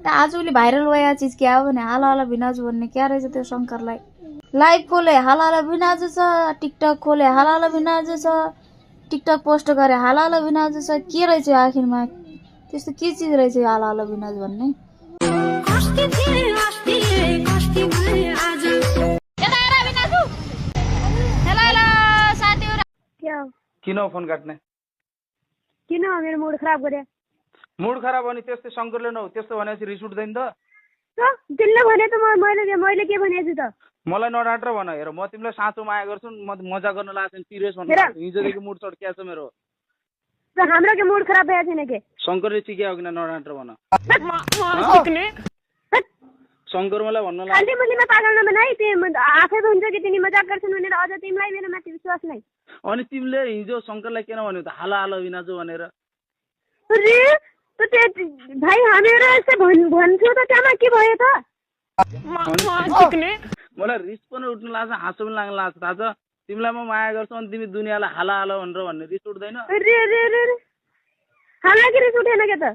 आजभोलि भाइरल भएका चिज क्या हो भने हाला हाला भिनाजु भन्ने क्या रहेछ त्यो शङ्करलाई। लाइभ खोले हाला हाला भिनाजु छ, टिकटक खोले हाला हाला भिनाजु छ, टिकटक पोस्ट गरे हाला हाला भिनाजु छ। के रहेछ आखिरमा त्यस्तो के चिज रहेछ यो हाला हाला भिनाजु भन्ने? किन फोन काट्ने? किन मेरो मुड खराब गरे? मुड खराब भने त्यस्तै शङ्करले न त्यस्तो भनेपछि रिस उठ्दैन त? तिमीले भने त मैले के भनेछु त? मलाई नडाँटेर भन। हेर म तिमीलाई साँचो माया गर्छु, म मजा गर्न लाग्छ सिरियस भन्नु। हिजोदेखि मुड चड्किया छ मेरो। हाम्रो के मुड खराब भएछ छैन के? शङ्करले चिक्या हो किन नडाँटेर भन। शङ्कर मलाई भन्न लाग्यो खाली मुलीमा पागल नबनाई। तिमी आफै भन्छ कि तिमी मजाक गर्छन् भनेर अझ तिमीलाई मेरो माथि विश्वास नै। अनि तिमीले हिजो शङ्करलाई किन भन्यौ त हाला हाला भिनाजु भनेर? अरे भाइ हामीहरू यस्तै भन्छु त त्यहाँ के भयो त? मलाई रिस पनि उठ्नु लाग्छ, हाँसो पनि लाग्न लाग्छ। थाहा छ तिमीलाई म माया गर्छु अनि तिमी दुनियाँलाई हाला हाला भनेर भन्ने रिस उठ्दैन? हामीलाई के रिस उठेन के त?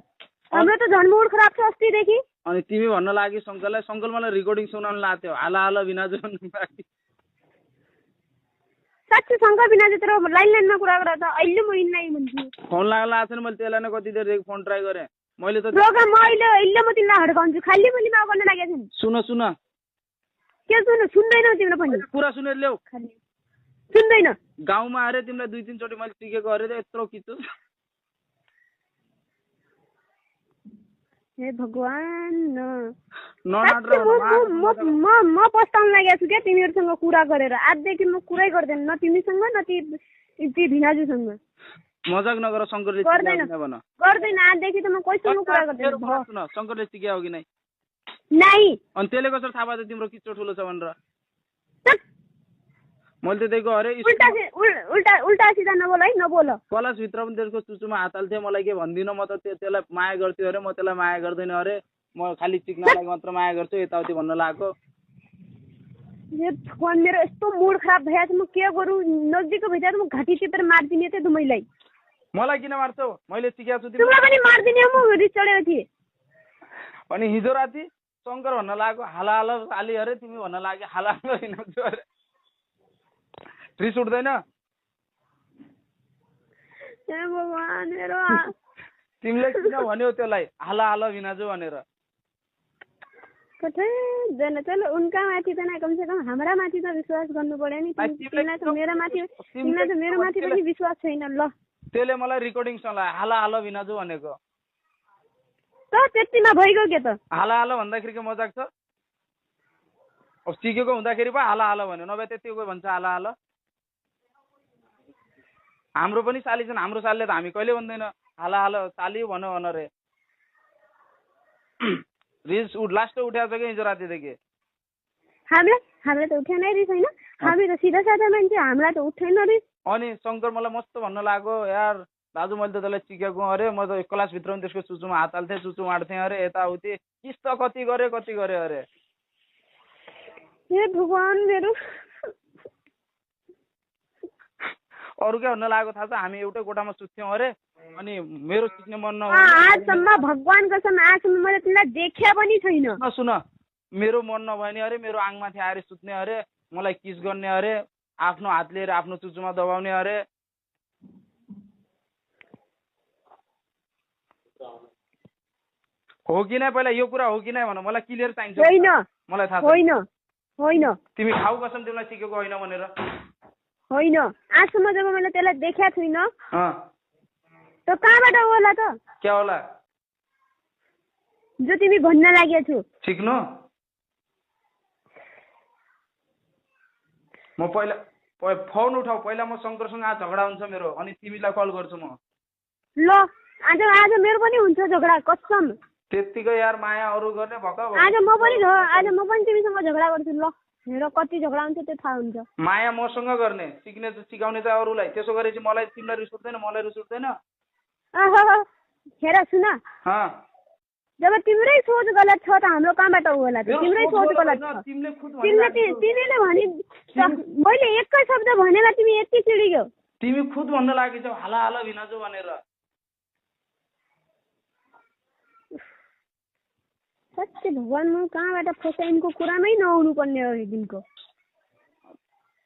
हाम्रो त झन् मुड खराब छ अस्तिदेखि। अनि तिमी भन्न लागि शङ्करलाई, शङ्कर मलाई रेकर्डिङ सुनाउन लाग्थ्यो हाला हाला भिनाजु भन्नु लागि। साँच्चै शङ्कर भिनाजु तर लाइनमा कुरा गर त अहिले म इन्नै भन्छु। फोन लाग्न लाग्छ नि। मैले त्यसलाई नै कति देर फोन ट्राई गरेँ मैले त। म अहिले म तिमीलाई हड्काउँछु। खाली मुलीमा गर्न लागेको छ नि। सुन के सुन्दैनौ तिम्रो पनि? पुरा सुनेर ल्याऊ। सुन्दैन? गाउँमा अरे तिमीलाई 2-3 चोटि मैले टिकेको अरे त यत्रो किचु। हे भगवान म पस्ताउन लागेको छु क्या तिमीहरूसँग कुरा गरेर। आजदेखि म कुरै गर्दैन, न तिमीसँग न ती भिनाजुसँग। मजाक नगर। शङ्करले गर्दैन आजदेखि त म कोहीसँग कुरा गर्दैन। शङ्करले चिक्या हो कि नै? अनि त्यसले कसरी थाहा भयो तिम्रो किचो ठुलो छ भनेर? मैले त दिएको अरे उल्टा सिधा नबोल है, नबोल। कलासभित्र पनि त्यसको चुचुमा हात हाल्थेँ। मलाई के भन्दिनँ म त त्यसलाई माया गर्थ्यो अरे, म त्यसलाई माया गर्दैन अरे, म खालि चिक्नलाई मात्र माया गर्छु यताउति भन्न लागेको। मेरो यस्तो मुड खराब भइरहेको छ, म के गरौँ? नजिकको भेटेर म घाँटी टिपेर मारिदिने थिएँ दुमैलाई। मलाई किन मार्छौ? मैले चिक्या छु तिमीलाई पनि मारिदिने म रिस चढेको थिएँ। अनि हिजो राति शङ्कर भन्न लागेको हाला हाला साली अरे, तिमी भन्न लाग्यो हाला हाला भिनाजु अरे। रिस उठ्दैन? तिमीले किन भन्यौ त्यसलाई हाला हाला भिनाजु भनेर? चलो उनका माथि त कम से कम हाम्रा माथि त विश्वास गर्नु पर्यो नि। तिमीलाई त मेरो माथि पनि विश्वास छैन। ल त्यसले मलाई रेकर्डिङ सुनायो हाला हाला भिनाजु भनेको। त त्यतिमा भइगयो के त? हाला हाला भन्दाखेरि के मजाक छ? अब सिकेको हुँदाखेरि पो हाला हाला भन्यो, नभए त्यति कोही भन्छ हाला हाला? हाम्रो पनि साली छन्, हाम्रो सालीले त हामी कहिले भन्दैन हाला हाला साली भन रे। रिस लास्ट उठ्याएको छ कि हिजो रातिदेखि? हामीलाई त उठेन रिस होइन। हामी त सिधा साधा मान्छे, हामीलाई त उठेन रिस। अनि शङ्कर मलाई मस्त भन्न लाग्यो यार दाजु मैले त त्यसलाई चिकेको अरे, म त क्लासभित्र पनि त्यसको चुचुमा हात हाल्थेँ, चुचु माड्थेँ अरे, यताउति किस त कति गरे अरे। हे भगवान मेरो अरू के भन्न लागेको थाहा छ? हामी एउटै कोठामा सुत्थ्यौँ अरे, अनि मेरो सुत्ने मन आजसम्म भगवान कसम आजसम्म मैले तिमीलाई देख्या पनि छैन। सुन मेरो मन नभए नि अरे मेरो आङमाथि आएर सुत्ने अरे, मलाई किस गर्ने अरे, आफ्नो हात लिएर आफ्नो चुचुमा दबाउने अरे। हो कि नै? पहिला यो कुरा हो कि नै भन, मलाई क्लियर चाहिन्छ। होइन मलाई थाहा होइन। तिमी खाऊ कसम तिमीलाई सिकेको होइन भनेर? होइन आजसम्म जब मैले त्यसलाई देख्या छुइनँ त कहाँबाट होला त? क्या होला जो तिमी भन्न लागेको छु? सिक्नु? म पहिला फोन उठाऊ, पहिला म शङ्करसँग आज झगडा हुन्छ मेरो, अनि तिमीलाई कल गर्छु म। ल आज मेरो पनि हुन्छ झगडा कसम। त्यतिकै यार माया अरू गर्ने भक। आज म पनि तिमीसँग झगडा गर्छु। ल हेर कति झगडा हुन्छ त्यो थाहा हुन्छ। माया मसँग गर्ने, सिकाउने चाहिँ अरूलाई। त्यसो गरेपछि मलाई तिमीलाई रिस उठ्दैन? मलाई रिस उठ्दैन? हेर सुन, जब तिम्रै सोच गलत छ त हाम्रो कहाँबाट होला? तिम्रै सोच गलत छ। तिमीले भने मैले एकै शब्द भनेर तिमी यति चिडिगयौ। तिमी खुद भन्न लागेछौ हाला हाला भिनाजु भनेर। त्यो भगवान् म कहाँबाट फसेँ यिनको कुरामै नआउनु पर्ने हो यो दिनको।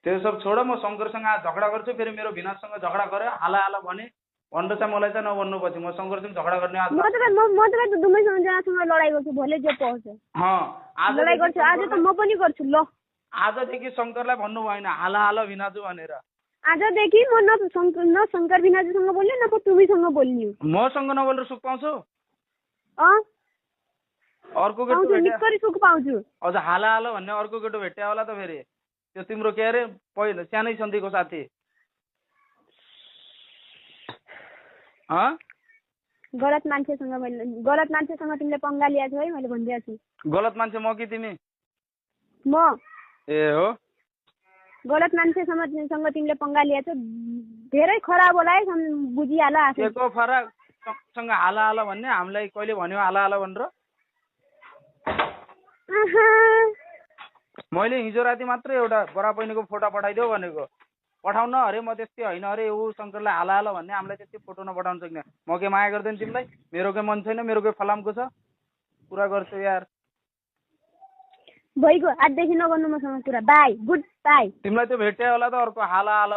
त्यो सब छोड, म शङ्करसँग आज झगडा गर्छु, फेरि मेरो विनाशसँग झगडा गरे हाला हाला भने भनेर चाहिँ मलाई चाहिँ नभन्नु पछि। म शङ्करसँग झगडा गर्ने आज म तपाईँ दुवैजनासँग लडाइँ गर्छु, भोलि जे पाउँछ आज लडाइँ गर्छु। आज त म पनि गर्छु ल। आजदेखि शङ्करलाई भन्नु भएन हाला हाला भिनाजु भनेर। आजदेखि म न शङ्कर भिनाजुसँग बोल्ने न म तुमीसँग बोल्ने। मसँग नबोलेर सुख पाउँछु? अर्को केटो पाउँछु, भेट्या निकै सुख पाउँछु। अझ हाला हाला भन्ने अर्को केटो भेट्या होला त फेरि। त्यो तिम्रो के अरे पहिला सानै सन्धिको साथी। गलत मान्छेसँग तिमीले पंगा लिया छौ है, मैले भनिदिएको छु। गलत मान्छे म कि तिमी? म। ए हो, गलत मान्छेसँग तिमीले पंगा लिया छौ, धेरै खराब होला है, बुझिहाल आफै। केको फरक सँग हाला हाला भन्ने? हामीलाई कहिले भन्यो हाला हाला भनेर? मैले हिजो राति मात्र एउटा बरा बहिनीको फोटो पठाइदेऊ भनेको। पठाउन अरे म त्यस्तै होइन अरे, ऊ शङ्करलाई हाला हाला भन्ने, हामीलाई त्यति फोटो नपठाउन सक्ने। म के माया गर्दैन तिमीलाई? मेरो के मन छैन? मेरो के फलामको छ? कुरा गर्छु यार। भइगयो, आजदेखि नगर्नु मसँग कुरा। By, good by. तिमीलाई त्यो भेट्यो होला त अर्को हाला हाला